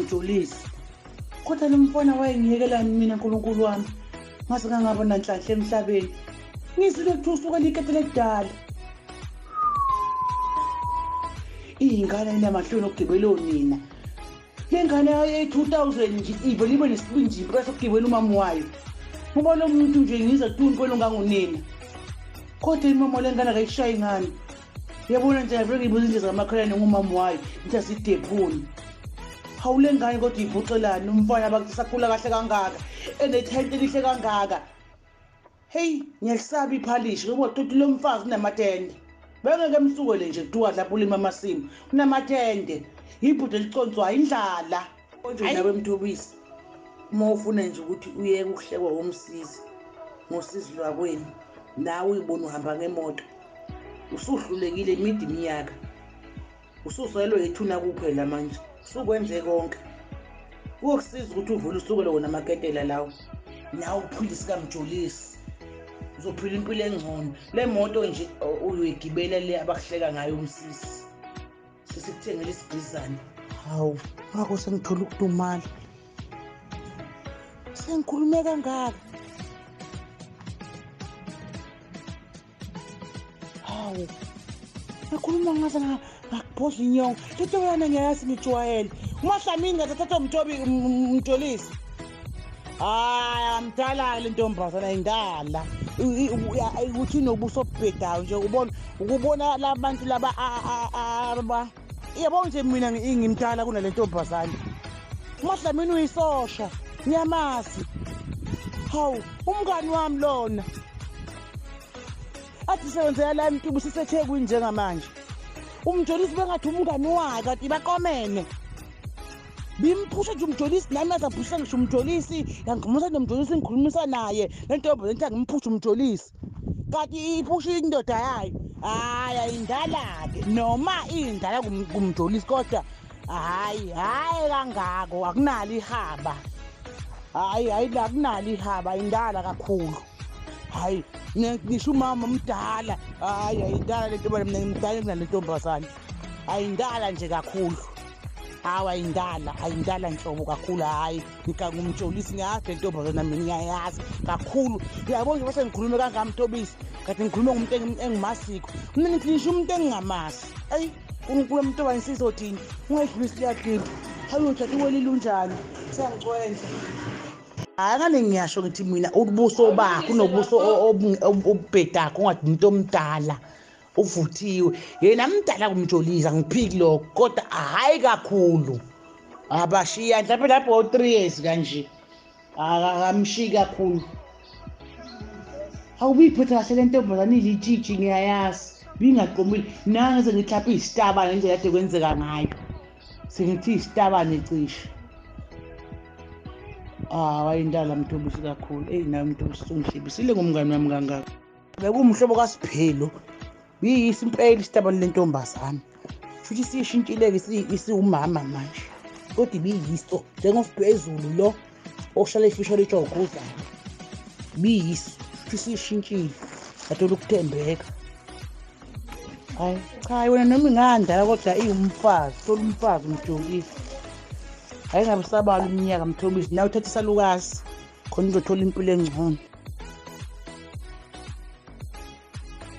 Mjolisi. Kodwa lo mfana wayengiyekelani mina Nkulunkulu wami? Ngase ngangaba nanhlanhla emhlabeni. Ngizwile kuthiwa usukela ikete lekudala. Iy'ngane inamahloni okugibela onina. Le ngane ye-2000 nje ivele ibe nesibindi impela sokugibela umama wayo. Ngoba lo muntu nje ngizwa kuthiwa impela ungangunina. Kodwa imama le ngane akayishayi ngani. Uyabona nje ngivele ngibuza indlela zamakhelwane ngumama wayo, ngithi asidephuni. Hawu le ngane kodwa ibhuxelani umfana bakuthi sakhula kahle kangaka, enethente elihle kangaka. Hey, ngiyalisaba iphalishi ngoba toti lo mfazi unamatende. Bengeke emsukele nje kuthiwa lapho ulima amasimu. Unamatende. Ibhude eliconswayo indlala. Konje nawe Mthobisi, uma ufuna nje ukuthi uyeke ukuhlekwa womsizi ngosizi lwakwenu, nawe uyibona uhamba ngemoto. Usuhlulekile imidi iminyaka. Ususelwe yithuna kuphela manje. Usukwenze konke. Kuyokusiza ukuthi uvule usukele wona amaketela lawo. Nawe uphilise kaMjolisi. Uzophila impilo engcono. Le moto nje uyoyigibela le abakuhleka ngayo umsisi. Sesikuthengela isigizane. Hawu, ngakho sengithola ukudumala. Sengikhulume kangaka. Hawu. Ngakhuluma ngaze ngakuphosa inyongo. Lento yana ngiyayazi ngijwayele. UMahlamini ngathatha umthobi uMjolisi. Hayi, amdala le ntombazana indala. Ukuthi inobuso obubhedayo nje ubona ukubona labantu laba aba yabo nje mina ngimdala kunale ntombazana. UMahlamini uyisosha, ngiyamazi. Hawu, umngani wami lona. Athi sebenzela la eMtubu siseThekwini njengamanje. UMjolisi bengathi umngani wakhe kanti baqomene. Bimphusha nje uMjolisi nami azaphusha ngisho uMjolisi, yangikhulumisa noMjolisi ngikhulumisa naye. Le ntombi lento angimphusha uMjolisi. Kanti iphusha indoda yayo. Hayi ayindala-ke noma indala kuMjolisi kodwa hayi hayi kangako akunalo ihaba. Hayi hayi akunalo ihaba indala kakhulu. Hayi ngisho umama omdala. Hayi ayindala le ntombazane mina ngimdala kunale ntombazane. Ayindala nje kakhulu. Hawu ayindala, ayindala nhlobo kakhulu hayi. NginguMjolisi ngiyazi le ntombazana mina ngiyayazi kakhulu. Uyabona nje bese ngikhulume kangaka Mthobisi, kade ngikhulume ngomuntu engimasiko. Mina ngithi ngisho umuntu engingamazi. Eyi uNkulunkulu wamntoba sizothini? Ungayidlulisi leya clip. Hayi uthatha iwelile unjani? Siyangicwensa. Hayi ngane ngiyasho ngithi mina ubuso bakhe unobuso obubhedakho ungathi umuntu omdala uvuthiwe. Yena mdala kuMjolisi angiphiki lokho kodwa hhayi kakhulu. Abashiya mhlawumbe lapho 3 years kanje. Akamshiyi kakhulu. Awubiphethe kahle le ntombazane ilitshitshi ngiyayazi. Bingaqomile. Nange sengithi isitabane indlela kade kwenzeka ngayo. Sengithi isitabane cishe. Ah, wayindala Mthobisi kakhulu. Eyi nawe Mthobisi ungihlebisile ngomngani wami kangaka. Bekuwumhlobo kaSiphelo. Biyisi impela isitabane lentombazane. Futhi sishintshile-ke isiwumama manje. Kodwa ibiyiso njengosiphezulu lo ohlala efisha lejoguzana. Biyiso futhi sishintshile. Yathola ukuthembeka. Hayi cha wena noma ingandala kodwa iwumfazi, thola umfazi Mjolisi. Hayi ngabe sabala iminyaka Mthobisi, nawe uthatha isalukazi khona uzothola impilo engcono.